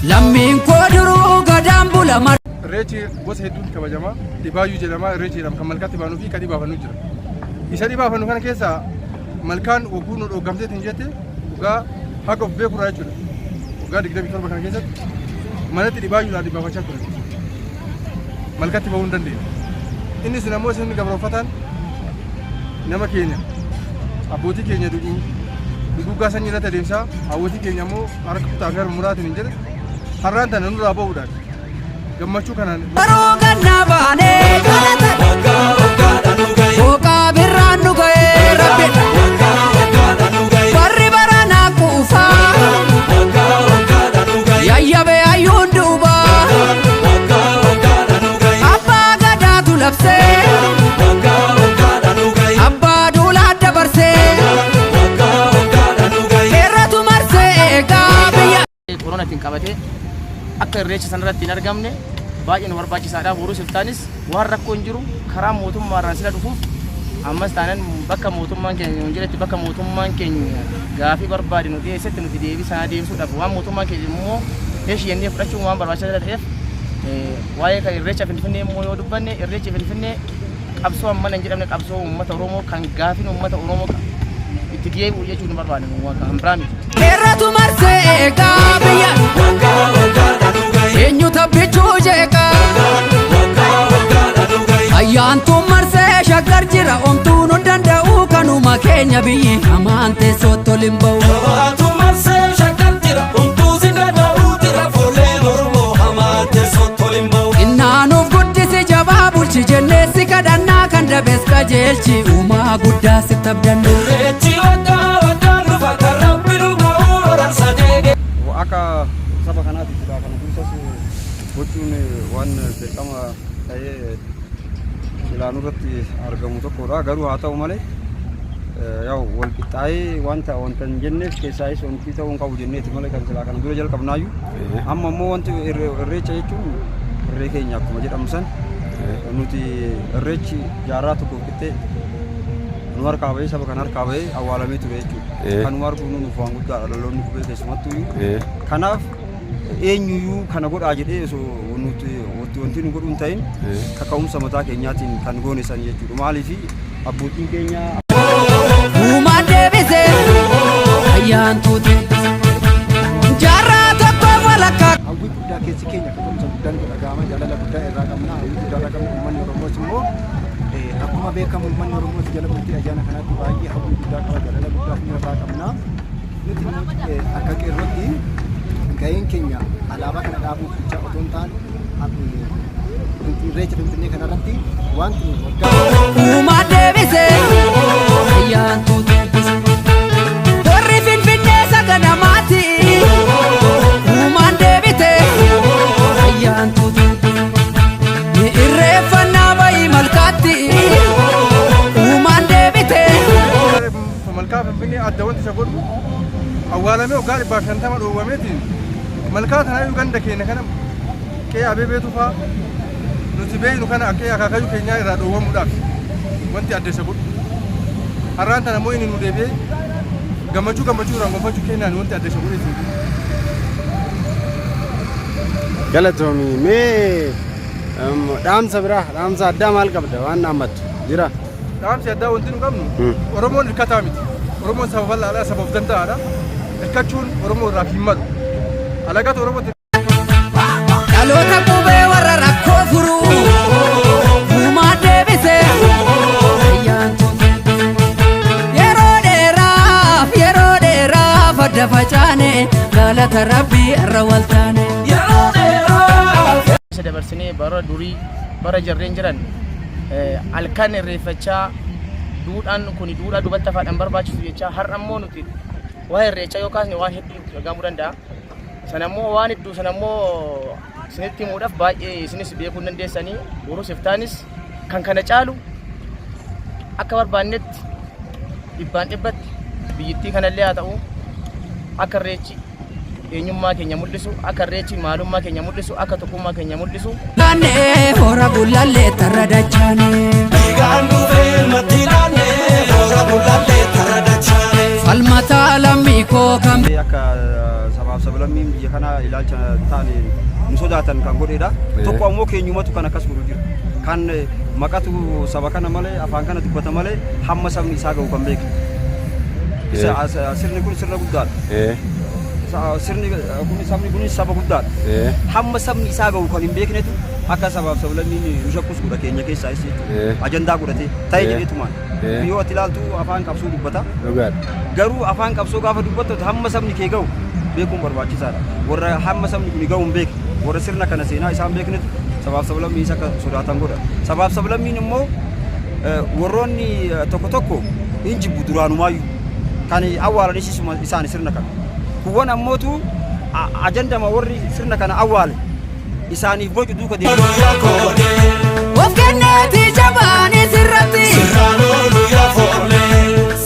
Lammiin koo duruu gadaan bula. Irreechi gosa hedduutti kabajama. Dhibaayyuu jedhama, Irreechi jedhama kan malkaatti baanuu fi kan dhibaafannu jira. Isa dhibaafannu kana keessaa malkaan hogguu nu dhooggamteetiin jette dhugaa haqa of beekurraa jechuudha. Waggaa 27 kana keessatti manatti dhibaayyuudhaan dhibaafachaa ture. Malkatti bahuu hin dandeenye. Inni sun ammoo sirni gabroonfataan nama keenya abbootii keenya duguuggaa sanyii irratti adeemsaa hawwatii keenya ammoo harka kutaa fi harma muraatiin hin jedhe har'aan tana nurraa bahuudhaan gammachuu kanaan Baruu gannaa baanee galata. Booqaa birraan nu ga'ee rabbi. Barri baranaa quufaa. Yayyabee hayyuun duubaa. Abbaa gadaatu labsee. Abbaa duulaa dabarsee. Seeratu marsee eegaa biyya. Korona ittiin qabatee akka irreecha sanarratti hin argamne baay'ee nu barbaachisaadha. Borus iftaanis waan rakkoo hin jiru karaa mootummaarraan sila dhufuuf ammas taanan bakka mootummaan keenya hin jiretti, bakka mootummaan keenya gaafii barbaade nu dhiyeessetti nuti deebii sanaa deebisuudhaaf, waan mootummaan keenya immoo eeshi jennee fudhachuun waan barbaachisaa ta'eef. Waa'ee kan irreecha Finfinnee immoo yoo dubbanne, irreechi Finfinnee qabsoo hammana hin jedhamne, qabsoo uummata Oromoo kan gaafiin uummata Oromoo itti deebi'u jechuun nu barbaanne, waan kan biraa miti. Seeratu marsee eegaa biyya. Eenyu tabbichuu jeeqaa. Ayyaantuun marsee shaggar jira, omtuu nu danda'u kanuma keenya, biyyi hamaan teessootti ol hin ba'u. Jabaatu marsee shakkal jira, homtuu si danda'u jira, fuulleen Oromoo hamaan teessootti ol hin ba'u. Innaanuuf guddisi, jabaa bulchi jennee si kadhannaa, kan dabes qajeelchi, uumaa guddaa sitti abdanna. Irreechi waggaa waggaan dhufa, kan rabbi nu ga'u ararsa deege. Akka saba kanaatiif silaa kana dursas gochuun waan dirqama ta'ee silaa nurratti argamu tokkodha. Garuu haa ta'u malee, yaa'u wal qixxaa'ee wanta wanta hin jenneef keessaayis wanti ta'uu hin qabu jenneeti malee kan silaa kana dura jalqabnaayyuu. Amma immoo wanti irreecha jechuun irree keenya akkuma jedhamu san, nuti irreechi jaarraa tokko qixxee nu harkaa bahee, saba kan harkaa bahee awwaalamee ture jechuudha. Kanuma arguun nuuf waan guddaadha, dhaloonni qubee keessumattuu. Kanaaf eenyuyyuu kana godhaa jedhee osoo nuti wanti nu godhu hin ta'in, kaka'umsa mataa keenyaatiin kan goone san jechuudha. Maaliif abbootiin keenya Uumaan deebisee ayyaantuuti. Jaarraa tokko walakkaa. Hawwii guddaa keessi keenya kaka'umsa guddaan itti dhaga'ama, jaalala guddaa irraa qabna, hawwii guddaa irraa qabna. Uummanni Oromoos immoo akkuma beekamu uummanni Oromoos jala bultii ayyaana kanaatti baay'ee hawwii guddaa qaba, jaalala guddaa irraa qabna. Nuti immoo akka qeerrootti gaheen keenya alaabaa kana dhaabuuf bicha otoo hin taane, irreecha Finfinnee kanarratti wanti nuti waggaa Uumaan deebisee ayyaantuuti. Warri Finfinnee saganamaati. Uumaan deebite ayyaantuuti. Ni irreeffannaa bayii malkaatti. Uumaan deebite. Malkaa Finfinnee adda wanti isa godhu, awwaalamee waggaa 150 dhoowwameetiin malkaa tanaayyuu ganda keenya kana qe'ee Abeebee Tufaa nuti beeknu kana qe'ee akaakayyuu keenyaa irraa dhoowwamuudhaaf wanti adda isa godhu. Har'aan tana immoo inni nu deebi'ee gammachuu gammachuu irraan gonfachuu keenyaan wanti adda isa godhe jiru. Galatoomi. Mee dhaamsa biraa, dhaamsa addaa maal qabda, waan dhaammattu jira? Dhaamsi addaa wanti nu qabnu, Oromoon hirkataa miti. Oromoon saba bal'aadha, saba of danda'aadha. Hirkachuun Oromoo irraa hin malu. Alagaatu Oromootti Dhaloota qubee warra rakkoo furu. Uumaan deebisee ayyaantuuti. Yeroo dheeraaf, yeroo dheeraaf adda facaane, galata rabbii irra wal taane. Yeroo dheeraaf. Isa dabarsinee bara durii bara jarreen jiran halkan irreeffachaa, duudhaan kun duudhaa dubatti hafaadhaan barbaachisu jechaa, har'a immoo nuti waa irreechaa yoo kaasne waan hedduu nutti dhagahamuu danda'a. Sana immoo waan hedduu sana immoo isinitti himuudhaaf baay'ee isinis beekuu hin dandeessanii, borus iftaanis kan kana caalu akka barbaannetti dhibbaan dhibbatti biyyittii kanallee haa ta'u, akka irreechi eenyummaa keenya mul'isu, akka irreechi maalummaa keenya mul'isu, akka tokkummaa keenya mul'isu. Naannee hora bulallee tarra dachaane. Dhiigaan dhufee matti naannee hora bulallee tarra dachaane. Falmataa lammii koo kan Akka saba sabaaf sablammiin biyya kanaa ilaalcha hin taane nu sodaatan kan godheedha. Tokko ammoo keenyumatu kan akkas godhu jira. Kan maqatu saba kana malee afaan kana dubbata malee hamma sabni isaa gahu kan beekne. Sirni kun sirna guddaadha. Sirni kun sabni kun saba guddaadha. Hamma sabni isaa gahu kan hin beeknetu akka sabaaf sablammiin nu shakkus godha keenya keessaa jechuudha. Ajandaa godhatee ta'e jedheetumaan. Yoo ati ilaaltu afaan qabsoo dubbata. Dhugaadha. Garuu afaan qabsoo gaafa dubbattu hamma sabni kee gahu beekuun barbaachisaadha. Warra hamma sabni kun gahu hin beekne, warra sirna kana seenaa isaan beeknetu sabaaf sablammiin akka sodaatan godha. Sabaaf sablammiin immoo warroonni tokko tokko hin jibbu duraanumaayyuu. Kan awwaalanis isaan sirna kana. Kuwwan ammootu ajandama warri sirna kana awwaale isaaniif bocu duuka deemu. Of kenneeti jabaanis irratti. Sirraan oolu yaa foollee.